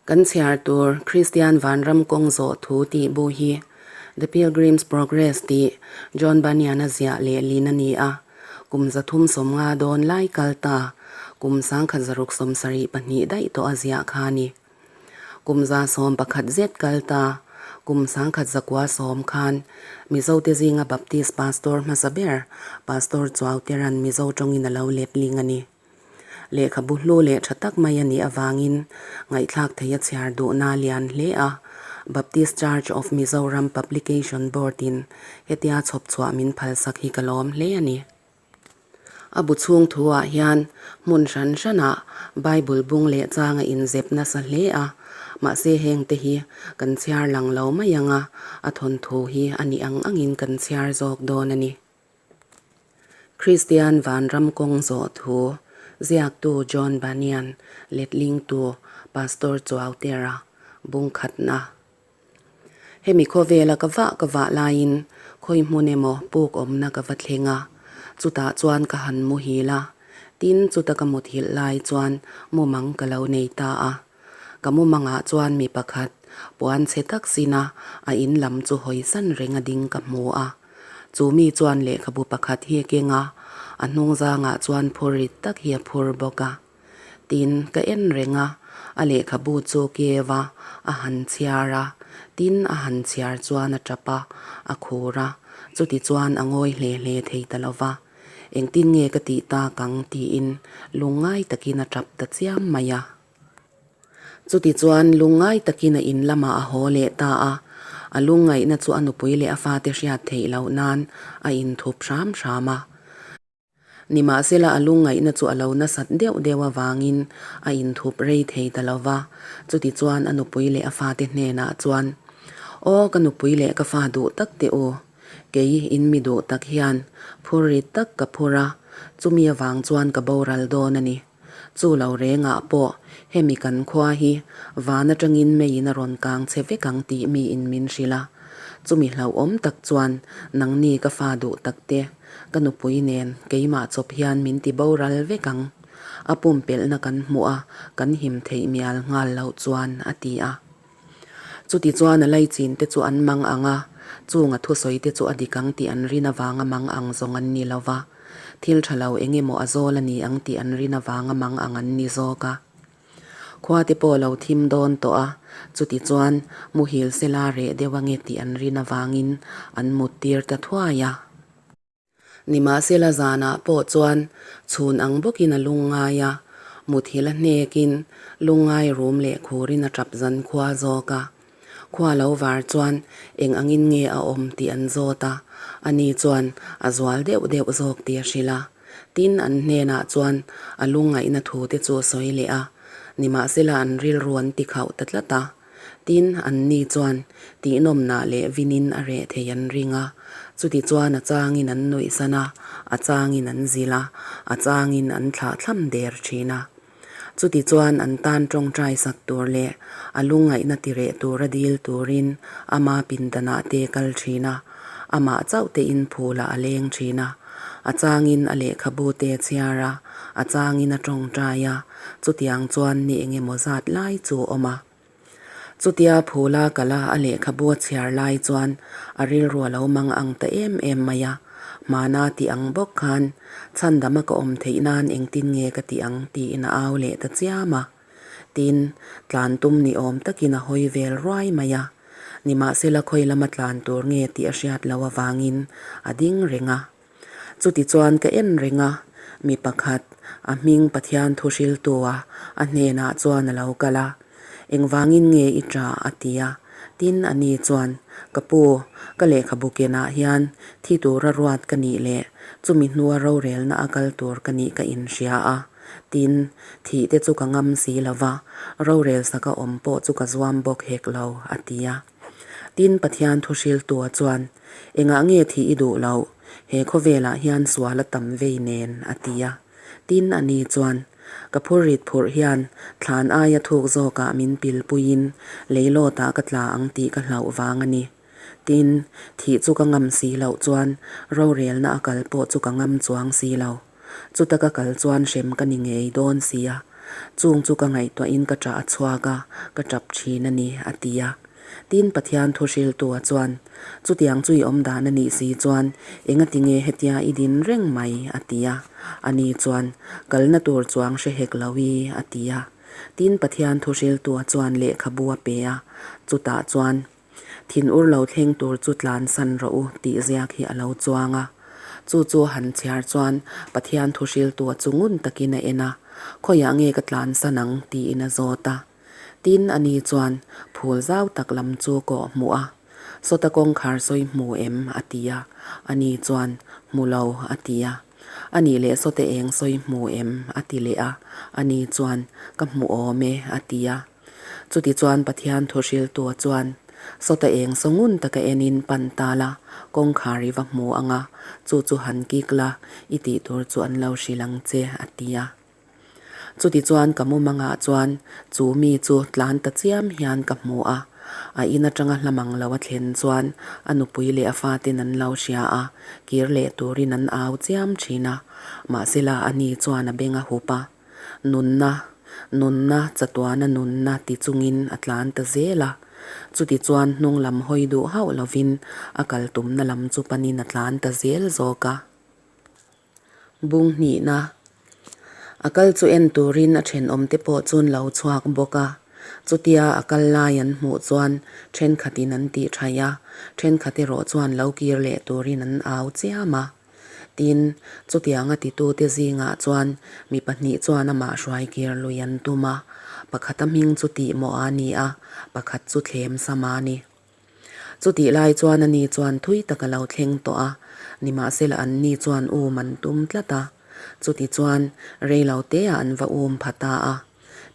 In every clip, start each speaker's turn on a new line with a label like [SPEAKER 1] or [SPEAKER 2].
[SPEAKER 1] Kan chhiar tur Kristian Vanram Kawng Zawh Thu tih bu hi The Pilgrim's Progress tih John Bunyan-a ziah leh lin a ni a, kum 350 dawn lai kal ta, kum 1672 daih tawh a ziah kha a ni. Kum 111 zet kal ta, kum 1910 khan Mizote zinga Baptist Pastor hmasa ber Pastor Chuautera'n Mizo tawngin a lo letling a ni. Lehkhabu hlu leh tha tak mai a nih avangin ngaihthlak thei a chhiar duhna a lian hle a, Baptist Church of Mizoram Publication Board-in hetia chhawp chhuah min phalsak hi ka lawm hle a ni. A bu chhung thu-ah hian hmun hran hranah Bible bung leh chang a inzep nasa hle a, mahse hengte hi kan chhiar lang lo mai ang a, a thawnthu hi a nih ang angin kan chhiar zawk dawn a ni. Kristian Vanram Kawng Zawh Thu, Ziaktu John Bunyan, Letlingtu Pastor Chuautera, Bungkhatna. Hemi khawvela ka vah ka vah laiin khawi hmun emaw puk awmna ka va thleng a, chutah chuan ka han muhil a, tin chuta ka muthilh lai chuan mumang ka lo nei ta a. Ka mumangah chuan mi pakhat puan chhe tak sina a in lam chu hawisan reng a ding ka hmu a. Chu mi chuan lehkhabu pakhat hi a keng a, a hnungzangah chuan phur rit tak hi a phur bawk a. Tin, ka en reng a, a lehkhabu chu keu a, a han chhiar a. Tin, a han chhiar chuan a tap a, a khur a, chuti chuan a ngawi hle hle thei ta lo va. Engtin nge ka tih tak ang tiin lungngai takin a tap ta chiam mai a. Chutichuan lungngai takin a in lamah a haw leh ta a, a lungngaihna chu a nupui leh a fate hriat theih loh nan a inthup hram hram a. Nimahsela a lungngaihna chu a lo nasat deuh deuh avangin a inthup rei thei ta lo va, chutichuan a nupui leh a fate hnenah chuan, Aw ka nupui leh ka fa duh tak teh u, kei in mi duh tak hian phur rit tak ka phur a, chumi avang chuan ka boral dawn a ni. Chu lo rengah pawh hemi kan khua hi van atangin meiin a rawn kang che vek ang tih miin min hrilh a. Chumi hlauhawm tak chuan nangni ka fa duh takte, ka nupui nen keimah chawp hian min ti boral vek ang. A pumpelhna kan hmuh a, kan him theih mial nghal loh chuan a ti a. Chutichuan a laichin te chu an mang ang a, chung a thusawi te chu a dik ang tih an rin avanga mang ang zawng an ni lo va, thil tha lo eng emaw a zawl a ni ang tih an rin avanga mang ang an ni zawk a. Khua te pawh lo thim dawn tawh a, chutichuan muhil sela reh deuh ange tih an rin avangin an mut tir ta thuai a. Nimahsela zanah pawh chuan chhun ang bawkin a lungngai a, muthilh a hnekin lungngai rum leh khurin a tap zan khua zawk a. Khua lo var chuan eng angin nge a awm tih an zawt a, ani chuan a zual deuh deuh zawk tih a hrilh a. Tin, an hnenah chuan a lungngaihna thu te chu a sawi leh a, nimahsela an rilru an ti khauh ta tlat a. Tin, anni chuan tihnawmnah leh vinin a reh thei an ring a. Chutichuan a changin an nuihsan a, a changin an zilh a, a changin an thlahthlam der thin a. Chutichuan an tan tawngtai sak tur leh a lungngaihna ti reh tura dil turin ama pindanah te kal thin a, amah chauh tein phulah a leng thin a. A changin a lehkhabu te a chhiar a, a changin a tawngtai a. Chutiang chuan ni eng emaw zat lai chu a awm a. Chutia phula kala a lehkhabu a chhiar lai chuan a rilru a lo mang ang ta em em mai a. Hmana tih ang bawk khan chhandama ka awm theih nan engtin nge ka tih ang tiin a au leh ta chiam a. Tin, tlan tum ni awm takin a hawi vel ruai mai a. Nimahsela khawi lama tlan tur nge tih a hriat loh avangin a ding reng a. Chutichuan ka en reng a, mi pakhat, a hming Pathian thu hriltua a hnenah chuan a lo kal a, Engvangin nge i ṭah? a ti a. Tin, ani chuan, Ka pu, ka lehkhabu kenah hian thi tura ruat ka nih leh chumi hnua rorelna a kal tur ka nih ka inhria a. Tin, thih te chu ka ngam si lo va, rorel saka awm pawh chu ka zuam bawk hek lo, a ti a. Tin, Pathian thu hriltua chuan, Engah nge thih i duh loh? He khawvelah hian sual a tam vei nen, a ti a. Tin, ani chuan, Ka phur rit phurh hian thlan aia thuk zawkah min pilpuiin leilawtah ka tla ang tih ka hlauh vang a ni. Tin, thih chu ka ngam si loh chuan rorelna a kal pawh chu ka ngam chuang si lo. Chuta ka kal chuan hrem ka ni ngei dawn si a. Chung chu ka ngaihtuahin ka ṭah a chhuak a, ka ṭap ṭhin a ni, a ti a. Tin, Pathian thu hriltua chuan, Chutiang chu i awm dan a nih si chuan, engati nge hetia i din reng mai? a ti a. Ani chuan, Kalna tur chuang hre hek lo i, a ti a. Tin, Pathian thu hriltua chuan lehkhabu a pe a, chutah chuan, Thinur lo thleng tur chu tlansan rawh u tih ziak hi a lo chuang a. Chu chu han chhiar chuan Pathian thu hriltua chu ngun takin a en a, Khawiah nge ka tlansan ang? tiin a zawt a. Tin, ani chuan phul zau tak lam chu kawh hmuh a, Sawta kawngkhar sawi hmu em? a ti a. Ani chuan, Hmu lo, a ti a. Anih leh sawte eng sawi hmu em? a ti leh a. Ani chuan, Ka hmu awm e, a ti a. Chutichuan Pathian thu hriltua chuan, Sawta eng saw ngun taka enin pan ta la, kawngkhar i va hmu ang a, chu chu han kik la, i tih tur chu an lo hrilh ang che, a ti a. Chutichuan ka mumangah chuan chu mi chu tlan ta chiam hian ka hmu a, a in atanga hla mang lo a thlen chuan a nupui leh a faten an lo hria a, kir leh turin an au chiam thin a, mahsela ani chuan a beng a hup a. Nunna, nunna, chatuana nunna ti chungin a tlan ta zel a. Chutichuan hnung lam hawi duh hauh lovin a kal tumna lam chu panin a tlan ta zel zawk a. Bung hnihna a kal chu en turin a thenawmte pawh chuan lo chhuak bawk a. Chutia a kal lai an hmuh chuan thenkhatin an tih thaih a, thenkhat erawh chuan lo kir leh turin an au chiam a. Tin, chutianga titute zingah chuan mi pahnih chuan amah hruai kir lui an tum a, pakhata hming chu tihmawh a ni a, pakhat chu thlem sam a ni. Chutih lai chuan ani chuan thui tak a lo thleng tawh a, nimahsela anni chuan um an tum tlat a. Chutichuan, rei lo teah an va um pha ta a.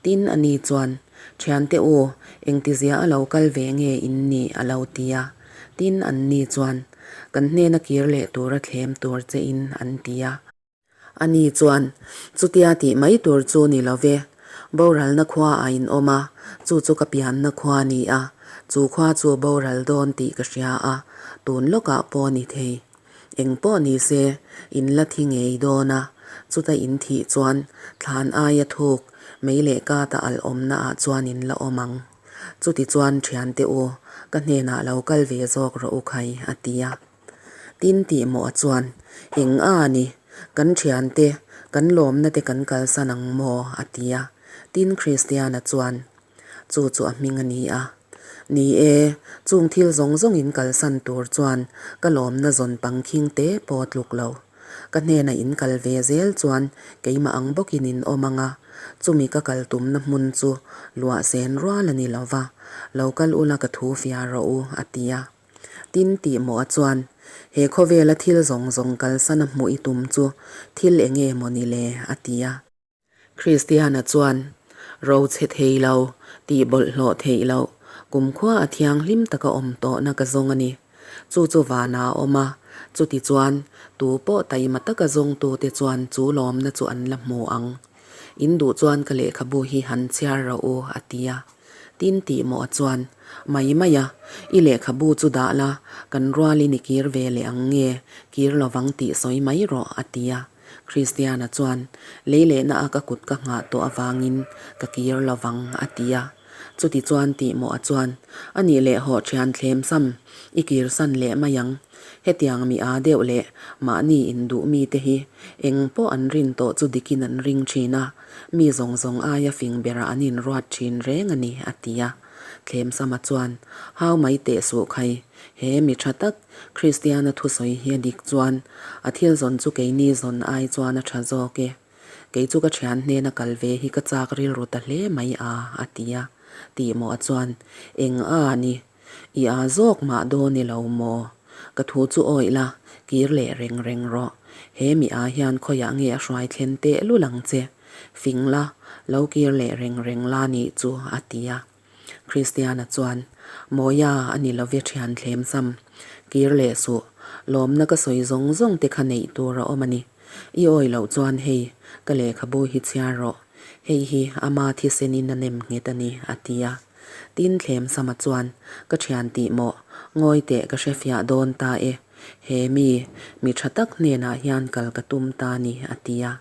[SPEAKER 1] Tin, ani chuan, Thiante u, engtizia a lo kal ve nge in nih? a lo ti a. Tin, anni chuan, Kan hnena kir leh tura thlem tur che in, an ti a. Ani chuan, Chutia tih mai tur chu ni lo ve. Boralna khua a inawm a, chu chu ka pianna khua a ni a, chu khua chu boral dawn tih ka hria a, tun lawkah pawh ni thei. Eng pawh ni se, in la thi ngei dawn a, chuta in thih chuan thlan aia thuk mei leh kata alh awmna ah chuan in la awm ang. Chuti chuan thiante u, ka hnenah lo kal ve zawk rawh u khai, a ti a. Tin tih mawh chuan, Eng a ni, kan thiante, kan lawmna te kan kalsan ang maw? a ti a. Tin Kristiana chuan, Chu chu a hming a ni a. Ni e, chung thil zawng zawng in kalsan tur chuan ka lawmna zawn pangkhing te pawh tluk lo. Ka hnena in kal ve zel chuan keimah ang bawkin in awm ang a, chumi ka kal tumna hmun chu luah sen rual a ni lo va, lo kal ula ka thu fiah rawh u, a ti a. Tin tih mawh a chuan, he khawvela thil zawng zawng kalsana hmuh i tum chu thil eng nge maw ni le? a ti a. Kristiana chuan, Ro chhe thei lo, tih bawlhhlawh theih loh, kumkhua a thianghlim taka awm tawhna ka zawng a ni. Chu chu vanah a awm a, chuti chuan tu pawh taima taka zawngtute chuan chu lawmna chu an la hmu ang. In duh chuan ka lehkhabu hi han chhiar rawh u, a ti a. Tin tih mawh chuan, Mai mai a, i lehkhabu chu dah la, kan rualin i kir ve leh ang nge, kir lovang tih sawi mai rawh, a ti a. Kristiana chuan, Lei lehna a ka kut ka nghah tawh avangin ka kir lovang, a ti a. Chuti chuan tih mawh chuan, Anih leh hawh thian thlem sam, i kirsan leh mai ang. Hetiang mi aa deuh leh mahni induh mite hi eng pawh an rin tawh chu dikin an ring thin a, Mi zawng zawng aia fing berah an inruat thin reng a ni, a ti a. Thlemsama chuan, Hau mai teh suh khai, he mi tha tak, Kristiana thusawi hi a dik chuan, a thil zawn chu keini zawn ai chuan a tha zawk e. Kei chu ka thian hnena kal ve hi ka chak rilru ta hle mai a, a ti a. Tihmawh chuan, Eng a ni, I aa zawk mah dawn i lo maw? Ka thu chu awih la, kir leh reng reng rawh. He mi aa hian khawiah nge a hruai thlen teh lul ang che? Fing la, lo kir leh reng reng la nih chu, a ti a. Kristiana chuan, Mawia a ni love thian thlem sam. Kir leh suh, lawmna ka sawi zawng zawng te kha neih tur a awm a ni. I awih loh chuan hei, ka lehkhabu hi chhiar rawh. Hei hi ama thisenin a nem nghet a ni, a ti a. Tin Thlemsama chuan, Ka thian tih maw? Ngawi teh ka hre fiah dawn ta e. He mi, mi tha tak hnenah hian kal ka tum ta ni, a ti a.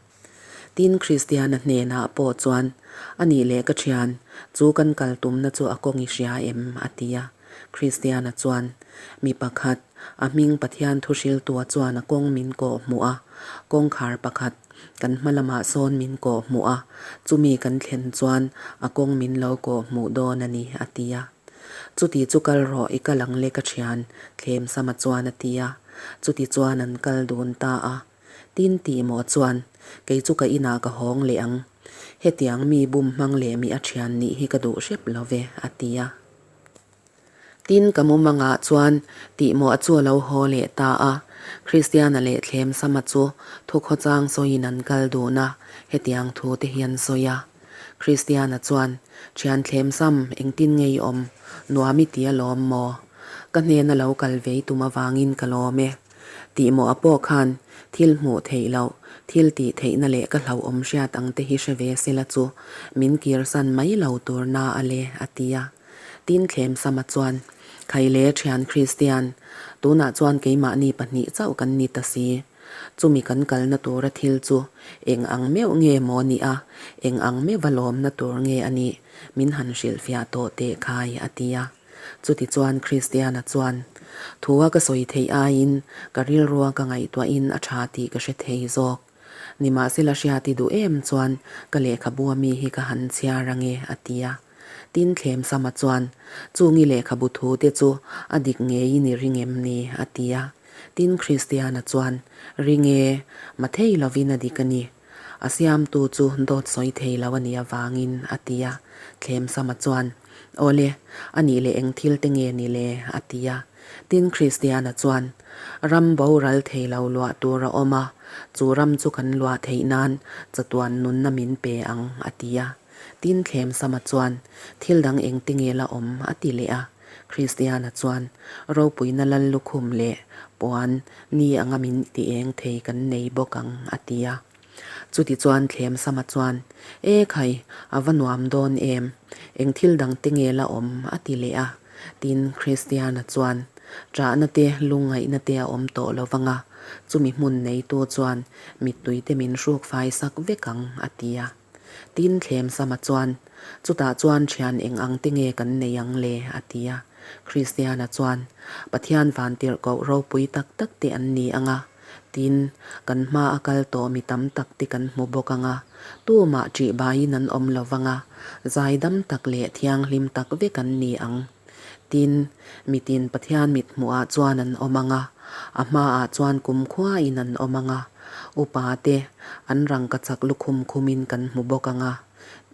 [SPEAKER 1] Tin, Kristiana hnenah pawh chuan, A nih leh ka thian, chu kan kal tumna chu a kawng i hria em? a ti a. Kristiana chuan, Mi pakhat, a hming Pathian thuhriltua chuan a kawng min kawh hmuh a, kawngkhar pakhat kan hma lamah sawn min kawh hmuh a, chumi kan thlen chuan a kawng min lo kawh hmuh dawn a ni, a ti a. Chuti chu kal rawh, i kal ang le ka thian, Thlemsama chuan a ti a. Chuti chuan an kal dun ta a. Tin tih maw chuan, kei chu ka inah ka hawng leh ang. Hetiang mi bum hmang leh mi a thian nih hi ka duh hrep lo ve, a ti a. Tin ka mumangah chuan tih maw chu a lo haw leh ta a. Kristiana leh Thlemsama chu thukhawchang sawiin an kal dun a, hetiang thu te hi an sawi a. Kristiana chuan, Thian thlemsam, engtin nge i awm? Nuam i ti alawm maw? Ka hnena lo kal vei tum avangin ka lawm e. Tih mawh a pawh khan thil hmuh theih loh, thil tih theihna leh ka hlauhawm hriat ang te hi hre ve sela chu min kirsan mai lo tur na a le, a ti a. Tin thlemsama chuan, Khaile thian Kristian, tunah chuan keimahni pahnih chauh kan ni ta si. Chumi kan kalna tura thil chu eng ang meuh nge maw ni a, eng ang meuha lawmna tur nge a nih min han hrilhfiah tawh teh khai, a ti a. Chutichuan Kristiana chuan, Thua ka sawi theih aiin ka rilrua ka ngaihtuahin a tha tih ka hre thei zawk. Nimahsela hriati duh em chuan ka lehkhabu ami hi ka han chhiar ange, a ti a. Tin Thlemsama chuan, Chungi lehkhabu thu te chu a dik ngeiin i ring em ni? a ti a. Tin Kristiana chuan, Ring e, ma thei lovin a dik a ni. A siamtu chu dawt sawi thei lo a nih avangin, a ti a. Thlemsama chuan, Awle, a nih leh eng thil te nge ni le? a ti a. Tin Kristiana chuan, Ram boral thei lo luah tur a awm a, chu ram chu kan luah theih nan chatuan nunna min pe ang, a ti a. Tin Thlemsama chuan, Thil dang engte nge la awm? a ti leh a. Kristiana chuan, Ropuina lal lukhum leh puan ni anga min ti eng thei kan nei bawk ang, a ti a. Chutichuan Thlemsama chuan, E khai, a va nuam dawn em? Eng thil dang te nge la awm? a ti leh a. Tin, Kristiana chuan, Ṭahna te, lungngaihna te a awm tawh lo vang a, chumi hmun neitu chuan mittui te min hruk fai sak vek ang, a ti a. Tin Thlemsama chuan, Chutah chuan thian eng ang te nge kan nei ang le? a ti a. Kristiana chuan, Pathian vantirhkoh ropui tak tak te an ni ang a, tin, kan hma a kal tawh mi tam tak te kan hmu bawk ang a, tumah ṭih baiin an awm lo vang a, zaidam tak leh thianghlim tak vek an ni ang. Tin, mitin Pathian mithmuhah chuan an awm ang a, a hmaah chuan kumkhuain an awm ang a, upa te an rangkachak lukhum khumin kan hmu bawk ang a,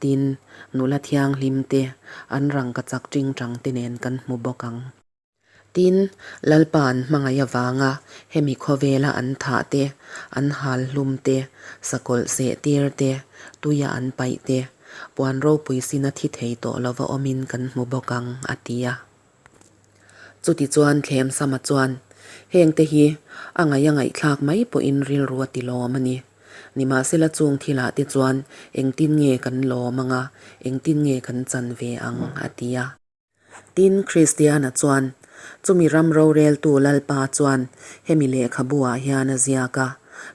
[SPEAKER 1] tin, nula thianghlim te an rangkachak tingtang te nen kan hmu bawk ang. Tin, Lalpa an hmangaih avanga hemi khawvela an thah te, an hal hlum te, sakawlh seh tir te, tuia an paih te, Puan ropui sin a thi thei tawh lova awmin kan hmu bawk ang, a ti a. Chutichuan Thlemsama chuan, Hengte hi a ngaih a ngaihthlak mai pawhin rilru a ti lawm a ni. Nimahsela chung thilah te chuan engtin nge kan lawm ang a, engtin nge kan chan ve ang, a ti a. Tin, Kristiana chuan, Chumi ram roreltu Lalpa chuan hemi lehkhabu-ah hian a ziak a,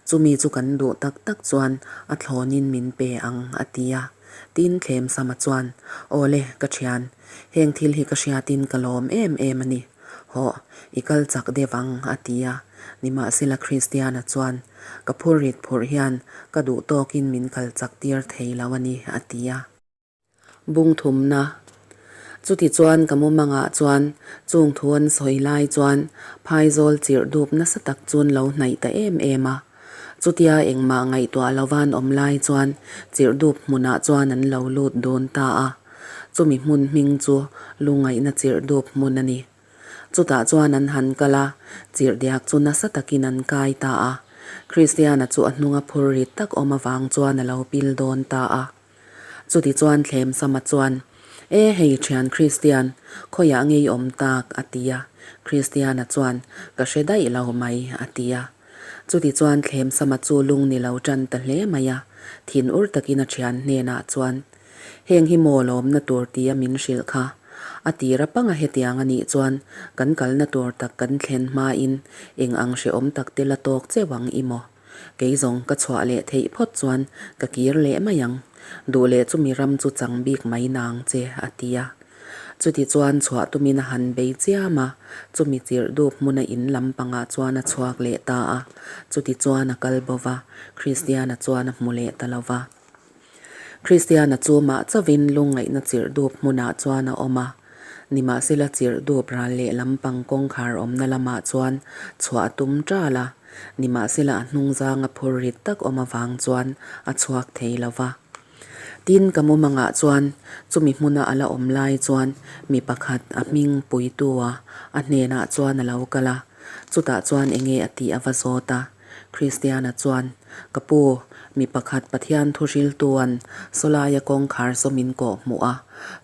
[SPEAKER 1] chumi chu kan duh tak tak chuan a thlawnin min pe ang, a ti a. Tin, Thlemsama chuan, Awle, ka thian, heng thil hi ka hriatin ka lawm em em a ni. Hawh, i kal chak deuh ang, a ti a. Nimahsela Kristiana chuan, Ka phurrit phurh hian ka duh tawkin min kal chak tir thei lo a ni, a ti a. Bung thumna. Chutichuan ka mumangah chuan chung thu an sawi lai chuan phaizawl chirh dup nasa tak chun lo hnaih ta em em a. Chutia engmah ngaihtuah lovan awm lai chuan chirh dup hmunah chuan an lo lut dun ta a. Chumi hmun hming chu lungaihna chirh dup hmun a ni. Chutah chuan an han kal a, chirh diak chu nasa takin an kai ta a. Kristiana chu a hnunga phur rit tak awm avang chuan a lo pil dawn ta a. Chutichuan Thlemsama chuan, E hei thian Kristian, khawiah nge i awm tak? a ti a. Kristiana chuan, Ka hre daih lo mai, a ti a. Chutichuan Thlemsama chu lung ni lo tan ta hle mai a, thin ur takin a thian hnenah chuan, Heng hi maw lawmna tur tia min hrilh kha? A tir apanga hetiang a nih chuan kan kalna tur tak kan thlen hmain eng ang hrehawm tak te la tawk cheu ang i maw? Kei zawng ka chhuah leh theih phawt chuan ka kir leh mai ang. Duh leh chumi ram chu chang bik mai nang che, a ti a. Chuti chuan chhuah tumin a han bei chiam a, chumi chirh dup hmuna in lampangah chuan a chhuak leh ta a. Chuti chuan a kal bo va, Kristiana chuan a hmu leh ta lo va. Kristiana chu mah chauhin lungngaihna chirh dup hmunah chuan a awm a. Nimahsela chirh dup ral leh lampang kawngkhar awmna lamah chuan chhuah a tum ṭal a, nimahsela a hnungzanga phur rit tak awm avang chuan a chhuak thei lo va. Tin, ka mumangah chuan chumi hmuna a la awm lai chuan mi pakhat a hming puitu a a hnenah chuan a lo kal a, chutah chuan enge a tih a va zawt a. Kristiana chuan, Ka pu, mi pakhat Pathian thu hriltuan sawlaia kawngkhar saw min kawh hmuh a,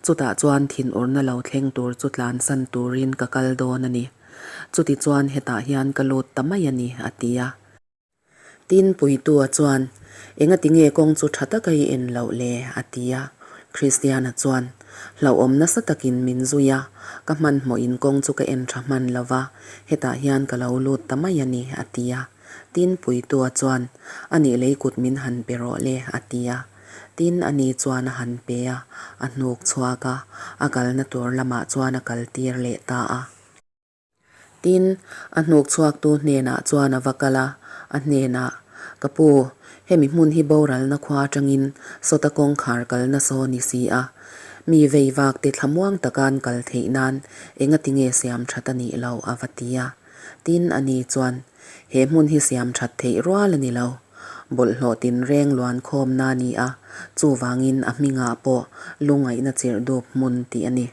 [SPEAKER 1] chutah chuan thinurna lo thleng tur chu tlansan turin ka kal dawn a ni. Chutichuan hetah hian ka lut ta mai a ni, a ti a. Tin, Puitua chuan, Engati nge kawng chu tha taka i en loh le? a ti a. Kristiana chuan, Hlauhawm nasa takin min zui a, ka hmanhmawhin kawng chu ka en tha hman lo va, hetah hian ka lo lut ta mai a ni, a ti a. Tin, Puitua chuan, A nih lei kut min han pe rawh le, a ti a. Tin, ani chuan a han pe a, a hnuk chhuak a, a kalna tur lamah chuan a kaltir leh ta a. Tin, a hnuk chhuaktu hnenah chuan a va kal a, a hnenah, Ka pu, hemi hmun hi boralna khua atangin sawta kawngkhar kalna saw ni si a, mi vei vak te thlamuang taka an kal theih nan engati nge siam that a nih lo? a va ti a. Tin, ani chuan, He hmun hi siam that theih rual a ni lo. Bawlhhlawh tinreng luan khawmna a ni a, chuvangin a hmingah pawh lungngaihna chirh dup hmun tih a ni.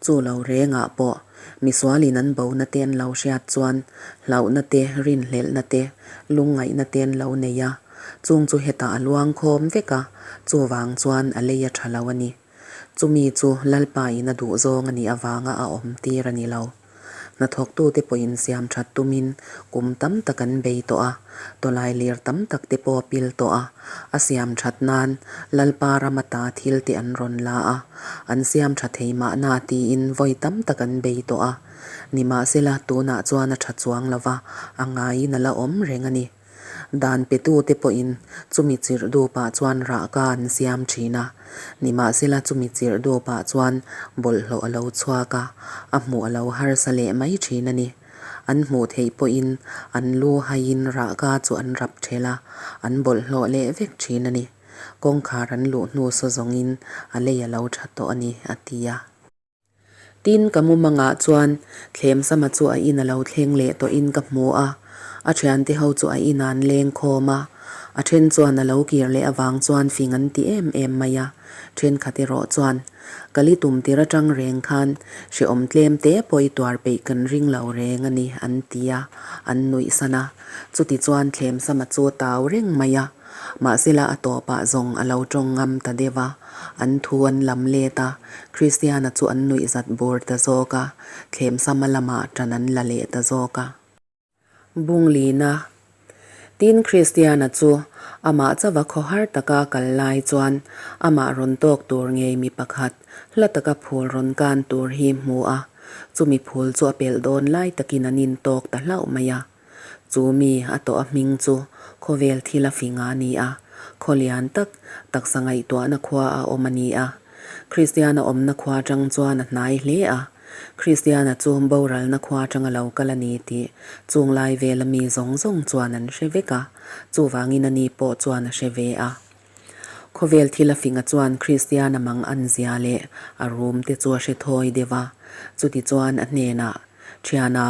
[SPEAKER 1] Chu lo rengah pawh misualin an bona te an lo hriat chuan hlauhna te, rinhlelhna te, lungngaihna te an lo nei a, chung chu hetah a luang khawm vek a, chuvang chuan a lei a tha lo a ni. Chumi chu Lalpa in a duh zawng a nih avanga a awm tir a ni lo. Hnathawktute pawhin siam that tumin kum tam tak an bei tawh a, tawlai lir tam tak te pawh a pil tawh a, a siam that nan Lalpa ram ata thil te an rawn la a, an siam tha thei mahna tiin vawi tam tak an bei tawh a. Nimahsela tunah chuan a tha chuang lo va, a ngaiin a la awm reng a ni. Dan petute pawhin chumi chirh dupah chuan rahka an siam thin a, nimahsela chumi chirh dupah chuan bawlhhlawh a lo chhuak a, a hmuh a lo harsa leh mai thin a ni. An hmuh theih pawhin an lu haiin rahka chu an rap thelh a, an bawlhhlawh leh vek thin a ni. Kawngkhar an luh hnu saw zawngin a lei a lo tha tawh a ni, a ti a. Tin, ka mumangah chuan Thlemsama chu a in a lo thleng leh tawhin ka hmu a, a thiante ho chu a inah an leng khawm a, a then chuan a lo kir leh avang chuan fing an ti em em mai a, thenkhat erawh chuan ka li tum tir atang reng khan hrehawm tlem te pawh i tuar peih kan ring lo reng a ni an ti a, an nuih san a, chuti chuan Thlemsama chu a tau reng mai a. Mahsela a tawpah zawng a lo tawng ngam ta deuh a, an thu an lam let a, Kristiana chu an nuih zat bur ta zawk a, thlemsama lamah ṭan an la leh ta zawk a. Bunglina Tin, Kristiana chu amah chauha khawhar taka kal lai chuan amah rawn tawk tur ngei mi pakhat hla taka phul rawn kan tur hi hmu a, chumi phul chu a pelh dawn lai takin an intawk ta hlauh mai a. Chu mi a tawh a hming chu khawvel thil a fing a ni a, khaw lian tak taksa ngaihtuahna khua a awm a ni a. Kristiana awmna khua atang chuan a hnai hle a, Kristiana chu boralna khua atanga lo kal a ni tih chung lai vela mi zawng zawng chuan an hre vek a, chuvangin a ni pawh chuan a hre ve a. Khawvel thil a finga chuan Kristiana mang an zia leh a rum te chu a hre thawi deuh a, chutichuan a hnenah, Thiana,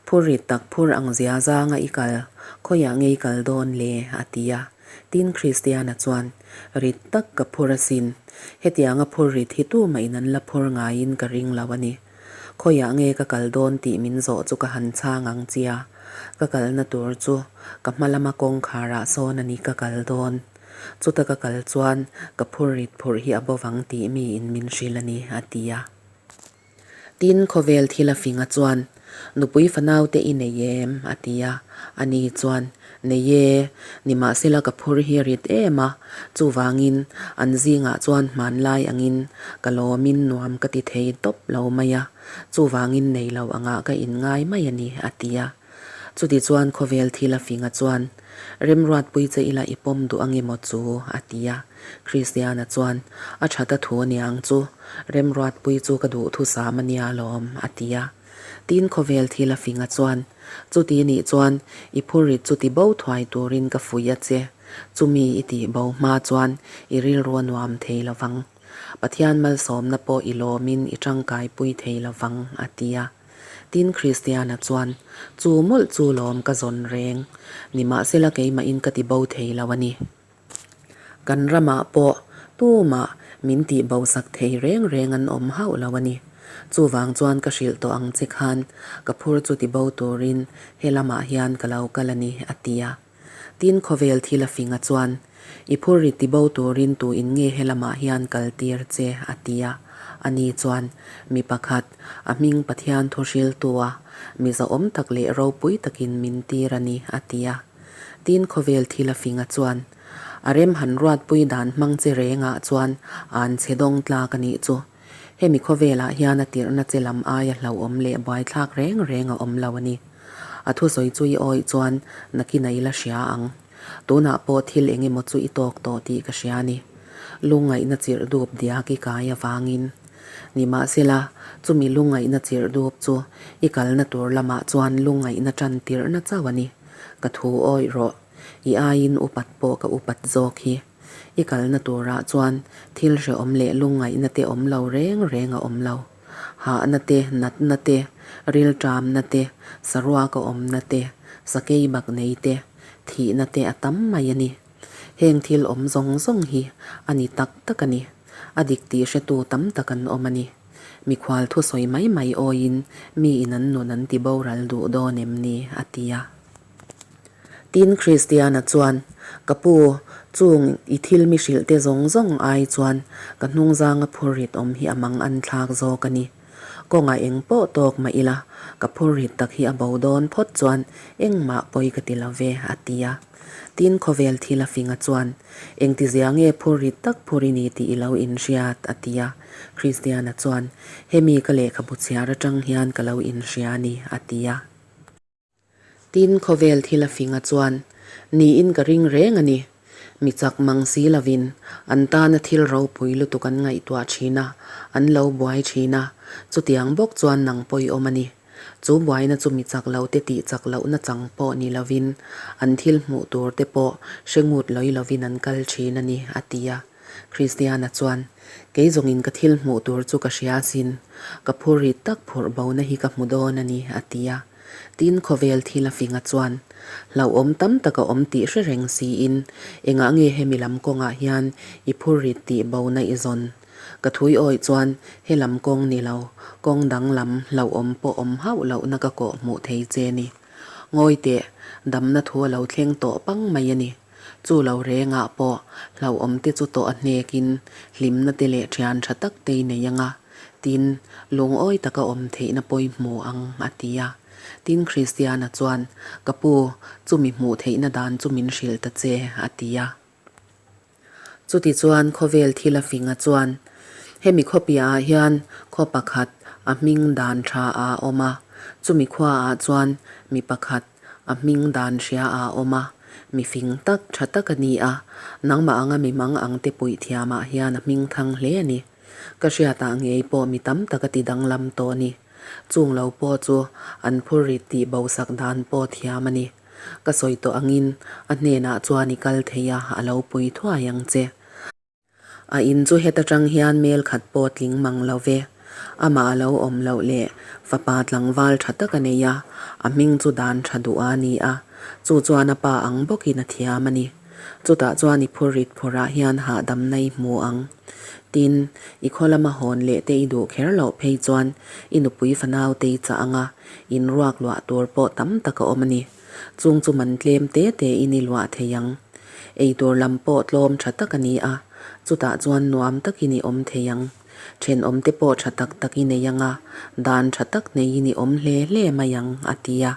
[SPEAKER 1] phur rit tak phur ang zia zanga i kal, khawiah ngei kal dawn le? a ti a. Tin Kristiana chuan, Rit tak ka phur asin, hetianga phur rit hi tumahin an la phur ngaiin ka ring lo a ni. Khawiah nge ka kal dawn tih min zawh chu ka han chhang ang chia, ka kalna tur chu ka hma lama kawngkharah sawn a ni ka kal dawn. Chuta ka kal chuan ka phur rit phurh hi a bo vang tih miin min hrilh a ni, a ti a. Tin, khawvel thil a finga chuan, Nupui fanaute i nei em? a ti a. Ani chuan, Nei e, nimahsela ka phur hi rit em a, chuvangin an zingah chuan hmanlai angin ka lawmin nuam ka ti thei tawp lo mai a, chuvangin nei lo angah ka inngai mai a ni, a ti a. Chutichuan khawvel thil a finga chuan, Remruatpui che ila i pawm duh ange maw chu? a ti a. Kristiana chuan, A ṭhat a thu aniang chu, Remruatpui chu ka duh thusam ania lawm, a ti a. Tin khawvel thil a fing a chuan, Chuti nih chuan i phurrit chu ti bo thuai turin ka fuih a che. Chumi i tih bo hma chuan i rilru a nuam thei lo vang. Pathian malsawmna pawh i lawmin i tangkaipui thei lo vang, a ti a. Tin Kristiana chuan, Chu mawlh chu lawm ka zawn reng. Nimahsela keimahin ka ti bo thei lo a ni. Kan ramah pawh tumah min tih bo sak thei reng reng an awm hauh lo a ni. Chuvang chuan ka hrilh tawh ang che khan ka phur chu ti bo turin he lamah hian ka lo kal a ni, a ti a. Tin khawvel thil a fing a chuan, I phur ri ti bo turin tu in nge he lamah hian kal tir che? a ti a. Ani chuan, Mi pakhat, a hming Pathian thu hriltua mi zahawm tak leh ropui takin min tir a ni, a ti a. Tin khawvel thil a fing a chuan, A rem han ruatpui dan hmang che rengah chuan an chhe dawng tlak a nih chu. Hemi khawvelah hian a tirhna che lam aia hlauhawm leh buaithlak reng reng a awm lo a ni. A thusawi chu i awih chuan nakin a ila hria ang. Tunah pawh thil eng emaw chu i tawk tawh tih ka hria a ni. Lungngaihna chirh dup diak i kai avangin. Nimahsela, chumi lungngaihna chirh dup chu i kalna tur lamah chuan lungngaihna tan tirhna chauh a ni. Ka thu awih rawh. I aiin upat pawh ka upat zawk hi. I kalna turah chuan thil hrehawm leh lungngaihna te awm lo reng reng a awm lo. Hahna te, natna te, rilṭamna te, saruaka awmna te, sakei bak nei te, thihna te a tam mai a ni. Heng thil awm zawng zawng hi a ni tak tak a ni. A dik tih hretu tam tak an awm a ni. Mikhual thusawi mai mai awiin miin an nun an ti boral duh dawn em ni? a ti a. Tin, Kristiana chuan, Ka pu, chung i thil mi hrilh te zawng zawng ai chuan ka hnungzanga phurrit awm hi a mang an thlak zawk a ni. Kawngah eng pawh tawk mah ila, ka phurrit tak hi a bo dawn phawt chuan engmah pawi ka ti lo ve, a ti a. Tin, khawvel thil a finga chuan, Engtizia nge phurrit tak phur i ni tih i lo inhriat? a ti a. Kristiana chuan, Hemi ka lehkhabu chhiar atang hian ka lo inhria a ni, a ti a. Tin, khawvel thil a finga chuan, Niin ka ring reng a ni. Mi chak mang si lovin an tana thil ropui lutuk an ngaihtuah thin a, an lo buai thin a, chutiang bawk chuan nang pawi awm a ni. Chu buaina chu mi chak lo te tih chak lohna chang pawh ni lovin an thil hmuh tur te pawh hre ngut lawi lovin an kal thin a ni, a ti a. Kristiana chuan, Kei zawngin ka thil hmuh tur chu ka hria asin, ka phurrit tak phurh bona hi ka hmu dawn a ni, a ti a. Tin, khawvel thil a finga chuan, Hlauhawm tam tak a awm tih hre reng siin, engah nge hemi lam kawngah hian i phurrit tih bona i zawn? Ka thui awih chuan, he lam kawng ni lo, kawng dang lam hlauhawm pawh awm hauh lohna ka kawh hmuh thei che ni. Ngawi teh, damna thu a lo thleng tawh pang mai a ni. Chu lo rengah pawh hlauhawm te chu tawh a hnekin hlimna te leh thian tha tak te i nei ang a, tin, lungawi taka awm theihna pawi hmu ang, a ti a. Tin, Kristiana chuan, Ka pu, chumi hmuh theihna dan chu min hrilh ta che, a ti a. Chutichuan khawvel thil a finga chuan, Hemi khawpiahah hian khaw pakhat a hming dan tha a awm a, chumi khuaah chuan mi pakhat a hming dan hria a awm a, mi fing tak tha tak a ni a, nangmah anga mi mang ang te puih thiamah hian a hming thang hle a ni. Ka hriatah ngei pawh mi tam tak a ti danglam tawh a ni. Chung lo pawh chu an phurrit tih bosak dan pawh thiam a ni. Ka sawi tawh angin a hnenah chuan i kal thei a, a lo pui thuai ang che. A in chu heta tang hian mel khat pawh tling mang lo ve. Amah a lo awm loh leh fapa tlangval tha tak a nei a, a hming chu dan tha duh a ni a, chu chuan a pa ang bawkin a thiam a ni. Chutah chuan i phurrit phurah hian hahdamna i hmu ang. Tin, i khaw lama hawn leh te i duh kher loh phei chuan i nupui fanau te i chah ang a, in ruak luah tur pawh tam tak a awm a ni. Chung chu man tlem te te in i luah thei ang. Ei tur lam pawh tlawm tha tak a ni a, chutah chuan nuam takin i awm thei ang. Thenawm te pawh tha tak tak i nei ang a, dan tha tak neiin i awm hle hle mai ang, a ti a.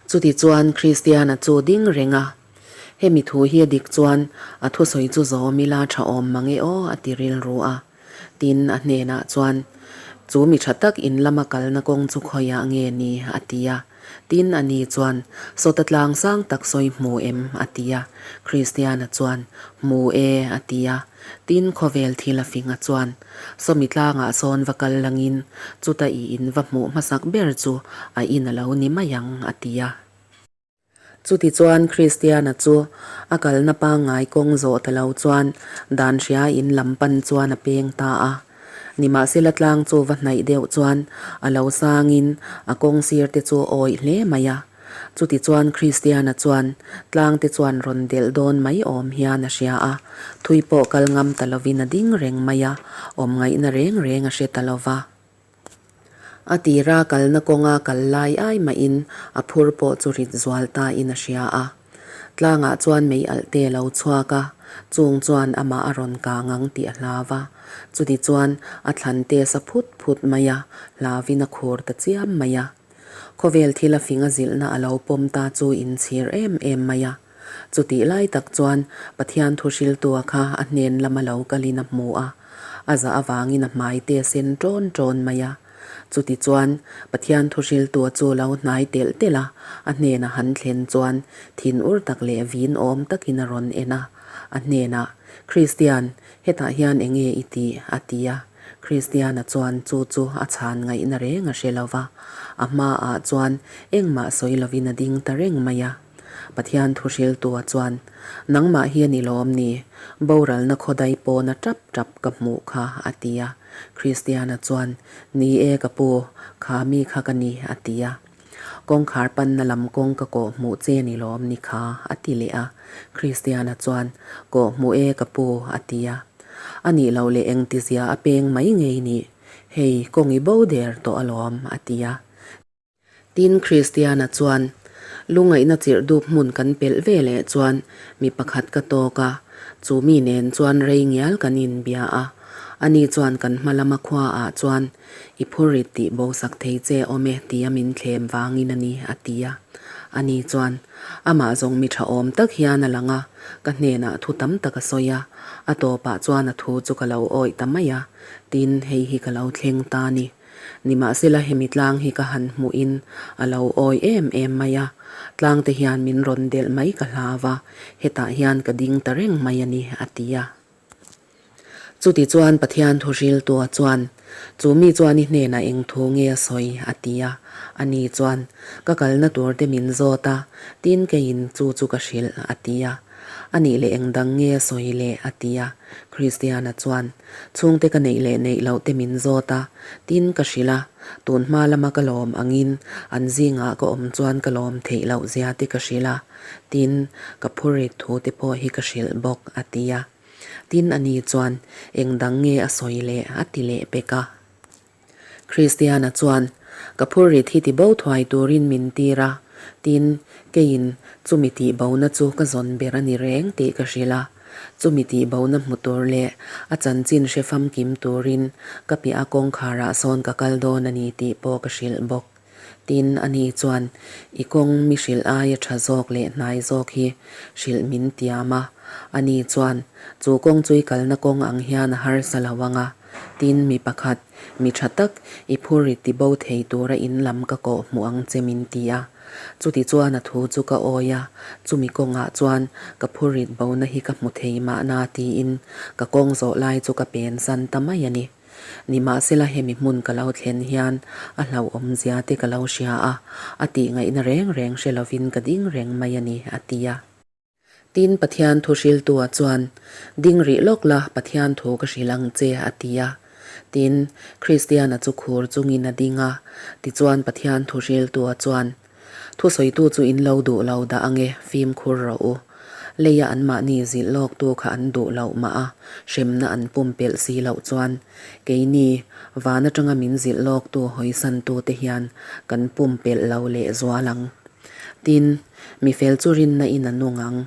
[SPEAKER 1] Chutichuan Kristiana chu ding reng a, Hemi thu hi a dik chuan a thusawi chu zawm ila tha awm mang e aw, a ti rilru a. Tin, a hnenah chuan, Chu mi tha tak in lama kalna kawng chu khawiah nge ni? a ti a. Tin, ani chuan, Sawta tlang sang tak sawi hmu em? a ti a. Kristiana chuan, Hmu e, a ti a. Tin, khawvel thil a finga chuan, Sawmi tlangah sawn va kal langin, chuta i in va hmuh hmasak ber chu a in a lo ni mai ang, a ti a. Chutichuan Kristiana chu a kalna pangngai kawng zawh ta lo chuan dan hria in lam pan chuan a peng ta a. Nimahsela tlang chu va hnaih deuh chuan a lo sangin a kawng sir te chu a awih hle mai a. Chutichuan Kristiana chuan tlang te chuan rawn delh dawn mai awm hian a hria a, thui pawh kal ngam ta lovin a ding reng mai a, awm ngaihna reng reng a hre ta lova. A tira kalna kawnga kal lai ai mahin a phur pawh chu rit zual ta in a hria a. Tlangah chuan mei alh te a lo chhuak a, chung chuan amah a rawn kang ang tih a hlau a. Chuti chuan a thlan te sa phut phut mai a, hlauvin a khur ta chiam mai a. Khawvel thil a fing a zilhna a lo pawm ta chu inchhir em em mai a. Chutih lai tak chuan Pathian thu hriltua kha a hnen lama lo kalin a hmu a, a zah avangin a hmai te a sen ṭawn ṭawn mai a. Chutichuan Pathian thu hriltua chu lo hnai telh telh a, a hnena han thlen chuan thin ur tak leh vin awm takin a rawn en a, a hnenah, Kristian, hetah hian eng nge i tih? a ti a. Kristiana chuan chu chu a chhan ngaihna reng a hre lo va, a hmaah chuan engmah sawi lovin a ding ta reng mai a. Pathian thu hriltua chuan, Nangmah hi a ni lawm ni? Boralna khawdai pawna tap tap ka hmuh kha, a ti a. Kristiana chuan, Ni e ka pu, kha mi kha ka ni, a ti a. Kawngkhar panna lam kawng ka kawh hmuh che ni lawm ni kha, a ti leh a. Kristiana chuan, Kawh hmuh e ka pu, a ti a. A nih loh leh engtizia a peng mai ngei nih? Hei, kawng i bo der tawh alawm, a ti a. Tin, Kristiana chuan, Lungaihna chirh dup hmun kan pelh ve leh chuan mi pakhat ka tawk a, chu mi nen chuan rei ngial kan inbia a. Ani chuan kan hma lama khuaah chuan i phurrit tih bosak thei che awm e tia min thlem vangin a ni, a ti a. Ani chuan, Amah zawng mi tha awm tak hian a lang a, ka hnenah thu tam tak a sawi a, a tawpah chuan a thu chu ka lo awih ta mai a, tin, hei hi ka lo thleng ta a ni. Nimahsela hemi tlang hi ka han hmuhin a lo awi em em mai a, tlangte hian min rawn delh mai ka hlau va, hetah hian ka ding ta reng mai a ni, a ti a. Chuti chuan Pathian thu hriltua chuan, Chu mi chuan i hnenah eng thu nge a sawi? a ti a. Ani chuan, Ka kalna turte min zawt a, tin keiin chu chu ka hrilh, a ti a. A nih leh eng dang nge a sawi le? a ti a. Kristiana chuan, Chhungte ka neih leh neih loh te min zawt a, tin ka hrilh a, tun hma lama ka lawm angin an zingah ka awm chuan ka lawm theih loh zia te ka hrilh a, tin ka phurrit thu te pawh hi ka hrilh bawk, a ti a. Tin ani chuan, Eng dang nge a sawi le? a ti leh pek a. Kristiana chuan, Ka phurrit hi ti bo thuai turin min tir a, tin, keiin chumi tih bona chu ka zawn ber a ni reng tih ka hrilh a. Chumi tih bona hmu tur leh a chanchin hre famkim turin ka piah a kawngkharah sawn ka kal dawn a ni tih pawh ka hrilh bawk. Tin, ani chuan, I kawng mi hrilh aia tha zawk leh hnai zawk hi hrilh min tiam a. Ani chuan, Chu kawng chu i kalna kawng ang hian a harsa lo ang a. Tin, mi pakhat, mi tha tak, i phurrit ti bo thei tura in lam ka kawh hmuh ang che min ti a. Chuti chuan a thu chu ka awi a, chumi kawngah chuan ka phurrit bona hi ka hmu thei mahna tiin ka kawng zawh lai chu ka pensan ta mai a ni. Nimahsela hemi hmun ka lo thlen hian a hlauhawmzia te ka lo hria a, a tih ngaihna reng reng hre lovin ka ding reng mai a ni, a ti a. Tin, Pathian thu hriltua chuan, Ding rih lawk la, Pathian thu ka hrilh ang che, a ti a. Tin, Kristiana chu khur chungin a ding a. Tichuan Pathian thu hriltua chuan, Thusawitu chu in lo duh lo dah ange, fimkhur rawh u. Leia anmahni zilh lawktu kha an duh loh mah a, hremna an pumpelh si loh chuan, keini, van atanga min zilh lawktu hawisantute hian kan pumpelh lo lehzual ang. Tin, mi fel chu rinna in a nung ang.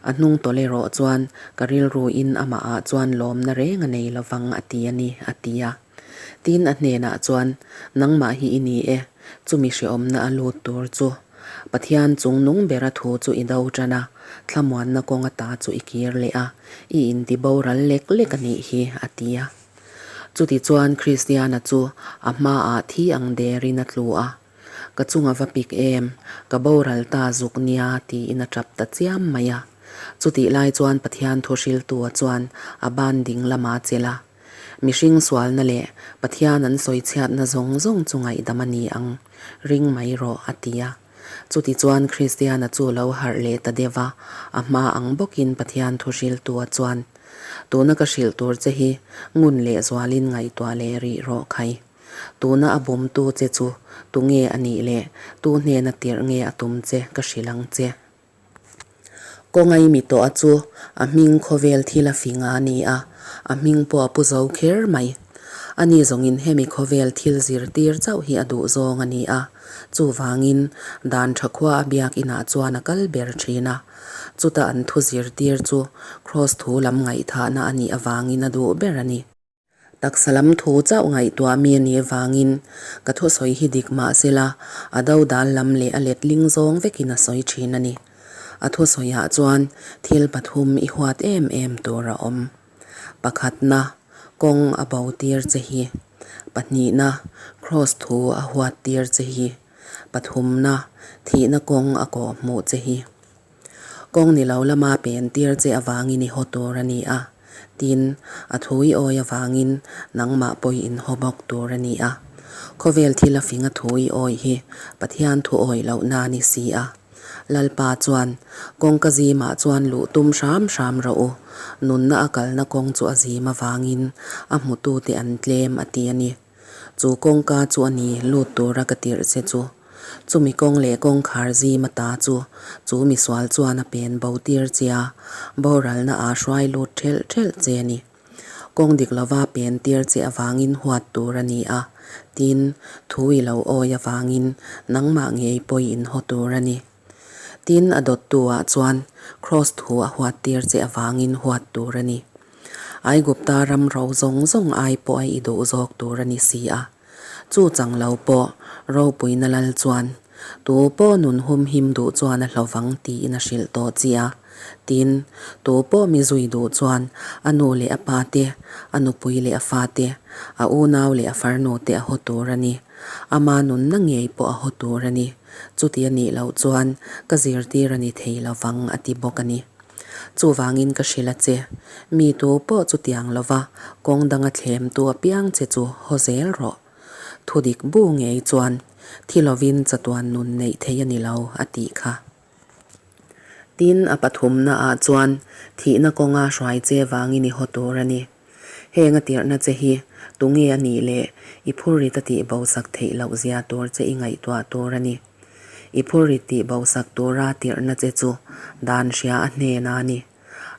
[SPEAKER 1] A hnung tawlh erawh chuan ka rilru in amah ah chuan lawmna reng a nei lovang a ti a ni, a ti a. Tin, a hnenah chuan, Nangmah hi i ni e, chumi hrehawmna a lut tur chu. Pathian chung nung bera thu chu i do tan a, thlamuanna kawng ata chu i kir leh a, i inti boral lek lek a nih hi, a ti a. Chutichuan Kristiana chu a hmaah thi ang derin a tlu a. Ka chunga va pik em, ka boral ta zuk nia tiin a tap ta chiam mai a. Chutih lai chuan Pathian thu hriltua chuan a ban ding lama chelh a. Mihring sualna leh Pathian an sawichhiatna zawng zawng chu ngaihdam a ni ang, ring mai rawh a ti a. Chutichuan Kristiana chu lo harh leh ta deuh a, a hma ang bawkin Pathian thu hriltua chuan, Tuna ka hrilh tur che hi ngun leh zualin ngaihtuah leh rih rawh khai. Tuna a bumtu che chu tunge a nih leh tu hnena tirh nge a tum che ka hrilh ang che. Kawngai mi tawh a chu a hming khawvel thil a fing a ni a, a hming pawh a pu zo kher mai. Ani zawngin hemi khawvel thil zirtir chauh hi a duh zawng a ni a, chuvangin dan tha khua a biak inah chuan a kal ber thin a. Chuta an thu zirtir chu Kraws thu lam ngaihthahna a nih avangin a duh ber a ni. Taksa lam thu chauh ngaihtuah mi a nih avangin ka thusawi hi dik mah sela a dodal lam leh a letling zawng vekin a sawi thin a ni. A thusawiah chuan thil pathum i huat em em tur a awm. Pakhatna, kawng a bo tir che hi. Pahnihna, Kraws thu a huat tir che hi. Pathumna, thihna kawng a kawh hmuh che hi. Kawng ni lo lama pen tir che avangin i haw tur a ni a, tin, a thu i awi avangin nangmah pawi in haw bawk tur a ni a. Khawvel thil a fing a thu i awi hi Pathian thu awi lohna a ni si a. Lalpa chuan, Kawngka zimah chuan luh tum hram hram rawh u, nunna a kalna kawng chu a zim avangin a hmutute an tlem a ti a ni. Chu kawngka chu a ni lut tura ka tirh che chu. Chumi kawng leh kawngkhar zim ata chu chu misual chuan a pen bo tir che a, boralna aa hruai lut thelh thelh che a ni. Kawng dik lova pen tir che avangin huat tur a ni a, tin, thu i lo awi avangin nangmah ngei pawi in haw tur a ni. Tin, a dawttu ah chuan Kraws thu a huat tir che avangin huat tur a ni. Aigupta ram ro zawng zawng ai pawh a i duh zawk tur a ni si a. Chu chang lo pawh ropuina lal chuan tu pawh nun hum him duh chuan a hlovang tiin a hrilh tawh chi a. Tin, tu pawh mi zui duh chuan a nu leh a pa te, a nupui leh a fa te, a unau leh a farnu te a haw tur a ni. Ama nunna ngei pawh a haw tur a ni. Chuti a nih loh chuan ka zirtir a ni thei lovang a ti bawk a ni. Chuvangin ka hrilh a che, mi tu pawh chutiang lova kawng danga thlemtu apiang che chu haw zel rawh. Thudik bu ngei chuan thi lovin chatuan nun neih thei a ni lo a tih kha. Tin, a pathumna ah chuan thihna kawnga hruai che vangin i haw tur a ni. Heng a tirhna che hi tunge a nih leh i phurrit a tih bosak theih loh zia tur che i ngaihtuah tur a ni. I phurrit tih bosak tura tirhna che chu dan hria a hnena a ni.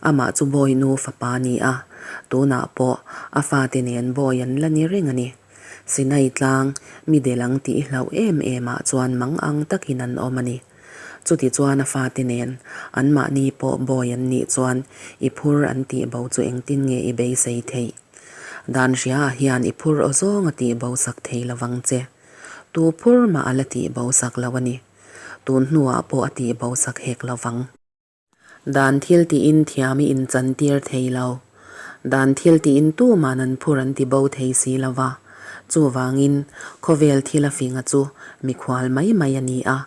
[SPEAKER 1] Amah chu bawi nu fapa a ni a, tunah pawh a fate nen bawi an la ni reng a ni. Sinai tlang mi del ang tih i hlauh em em ah chuan mang ang takin an awm a ni. Chutichuan a fate nen anmahni pawh bawi an nih chuan i phur an tih bo chu engtin nge i beisei theih? Dan hriaah hian i phur aw zawng a tih bo sak thei lovang che. Tu phur mah a la tih bo sak lo a ni. Tun hnuah pawh a tih bo sak hek lovang. Dan thil tiin thiam i inchantir thei lo. Dan thil tiin tuman an phur an ti bo thei si lo va. Chuvangin, khawvel thil a finga chu mikhual mai mai a ni a,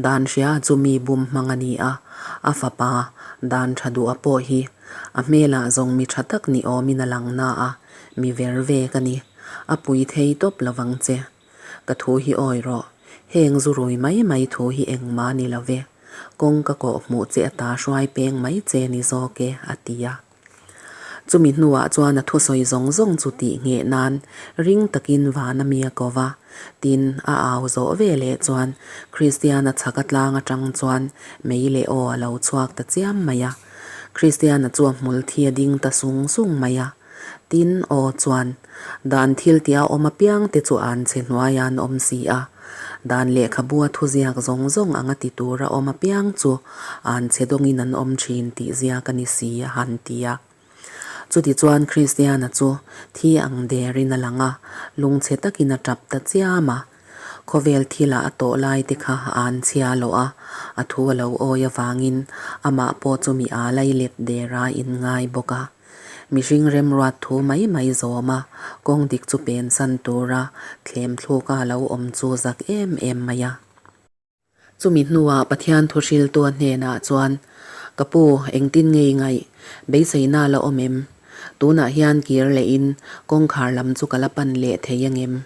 [SPEAKER 1] dan hria chu mi bum hmang a ni a, a fapa dan tha duh a pawh hi a hmelah zawng mi tha tak ni awmin a lang na a, mi ver vek a ni. A pui thei tawp lovang che. Ka thu hi awi rawh. Heng zu rui mai mai thu hi engmah ni lo ve. Kawng ka kawh hmuh che ata hruai peng mai che ni zawk e, a ti a. Chumi hnuah chuan a thusawi zawng zawng chu tih ngheh nan ring takin van a mi a ko va. Tin, a au zawh ve leh chuan Kristiana chhaka tlang atang chuan mei leh aw a lo chhuak ta chiam mai a. Kristiana chu a hmul thi a ding ta sung sung mai a. Tin, aw chuan, Dan thil tia awm apiang te chu an che hnuaia an awm si a, dan lehkhabua thuziak zawng zawng anga ti tura awm apiang chu an che dawngin an awm thin tih ziak a ni si a han ti a. Chutichuan Kristiana chu thi ang derin a lang a, lungchhe takin a tap ta chiam a. Khawvel thilah a tawh lai te kha a an chhia loh a, a thu a lo awi avangin amah pawh chu mi aa lai let der a inngai bawk a. Mihring remruat thu mai mai zawm a, kawng dik chu pensan tura thlem thluka a lo awm chu zak em em mai a. Chumi hnuah Pathian thuhriltua hnenah chuan, Ka pu, engtin nge i ngaih? Beiseina la awm em? Tunah hian kir lehin kawngkhar lam chu ka la pan leh thei angem?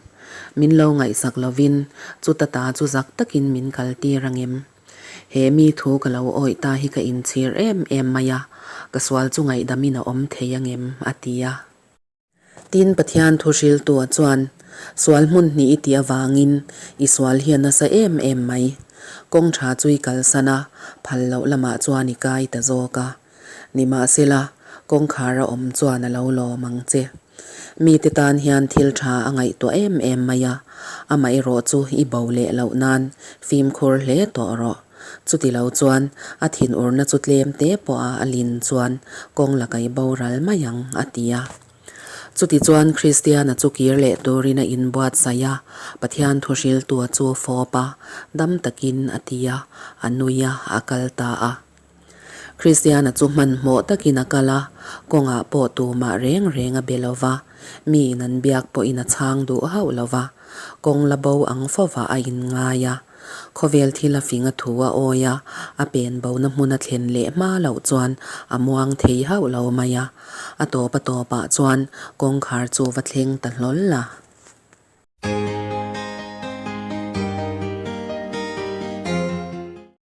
[SPEAKER 1] Min lo ngaihsak lovin chuta ta chu zak takin min kaltir angem? He mi thu ka lo awih ta hi ka inchhir em em mai a, ka sual chu ngaihdamin a awm thei angem? a ti a. Tin, Pathian thu hriltua chuan, Sual hmun hnih i tih avangin i sual hi a nasa em em mai. Kawng tha chu i kalsan a, phal loh lamah chuan i kai ta zawk a. Nimahsela, kawngkhar a awm chuan a lo lawm ang che. Mite tan hian thil tha a ngaihtuah em em mai a, amaherawh chu i bo leh loh nan fimkhur hle tawh rawh. Chuti lo chuan a thinurna chu tlem te pawha a lin chuan kawng la kai boral mai ang, a ti a. Chuti chuan Kristiana chu kir leh turin a inbuatsaih a, Pathian thuhriltua chu fawp a, dam takin a ti a, a nui a, a kal ta a. Kristiana chu hmanhmawh takin a kal a, kawngah pawh tumah reng reng a be lo va, miin an biak pawhin a chhang duh hauh lo va, kawng la bo ang fovah a inngai a. Khawvel thil a fing a thu a awi a, a pen bona hmun a thlen leh hma loh chuan a muang thei hauh lo mai a. A tawp a tawpah chuan kawngkhar chu va thleng ta hlawl a.